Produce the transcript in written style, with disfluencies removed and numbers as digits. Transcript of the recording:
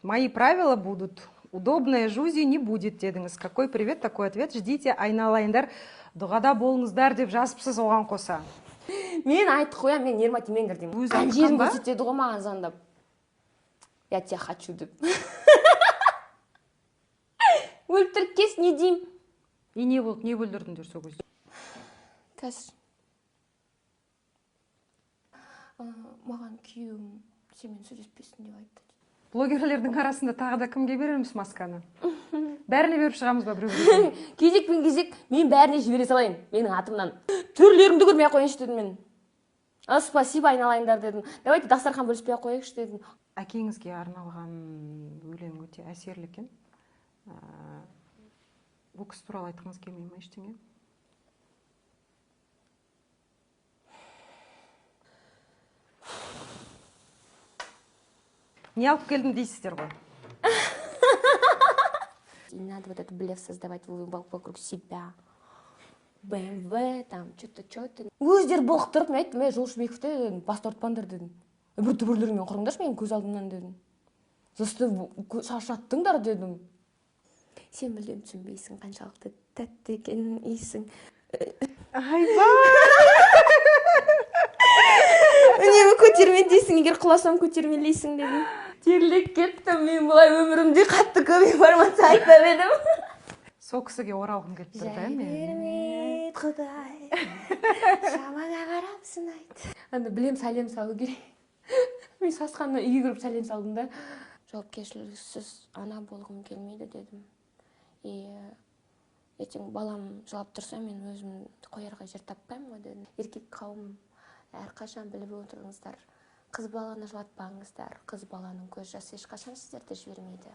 Мои правила будут. Удобная жузи не будет дедіңіз. Какой привет, такой ответ. Ждите, айналайындар, дұғада болыңыздар деп жазыпсыз оған қоса. Мен айтып қоямын, мен нервыма тимеңдер деймін. Өзі Ана айтқан жерін ба? көрсетеді ғой маған звондап. Я тебя хочу деп. Өлтіріп кес, не деймін? И не болды, не бүлдірдіңдер сол кезде? Қазір. Маған күйеуім сенімен сөйлеспесін деп айтты. Блогерлердің арасында тағы да кімге береміз масканы? Бәріне беріп шығамыз ба біреу-біреуден? Кезекпен кезек мен бәріне жібере салайын менің атымнан. Түрлеріңді көрмей ақ қояйыншы дедім мен. А, спасибо, айналайындар дедім. Давайте дастархан бөліспей ақ қояйықшы дедім. Әкеңізге арналған өлең өте әсерлі екен. Бұл кісі туралы айтқыңыз келмей ме ештеңе? Не алып келдім дейсіздер ғой? Не надо вот этот блеф создавать вокруг себя. БМВ, там, чё-то, чё-то. Өздері былықтырып, мен айттым, Жолшыбековті бас тартпаңдар дедім. Бір түбірлеріңмен құрыңдаршы менің көз алдымнан дедім. Зысты шаршаттыңдар дедім. Сен мүлдем түсінбейсің, қаншалықты тәтті екенін иісің. Айбай! Үнемі көтермелейсің, егер құласам көтермелейсің дедім. Терлеп кеттім, мен бұлай өмірімде қатты көп информация айтпап едім. Сол кісіге оралғым келіп тұр да, Жай мен. бермейді Құдай, шамаңа қарап сынайды. Анда білем сәлем салу керек. Мен сасқаннан үйге кіріп сәлем салдым да. Жауапкершіліксіз ана болғым келмейді дедім. И ертең балам жылап тұрса, мен өзім қоярға жер таппаймын ғой дедім. Еркек қауым әрқашан біліп отырыңыздар. Қыз баланы жылатпаңыздар. Қыз баланың көз жасы ешқашан сіздерді жібермейді.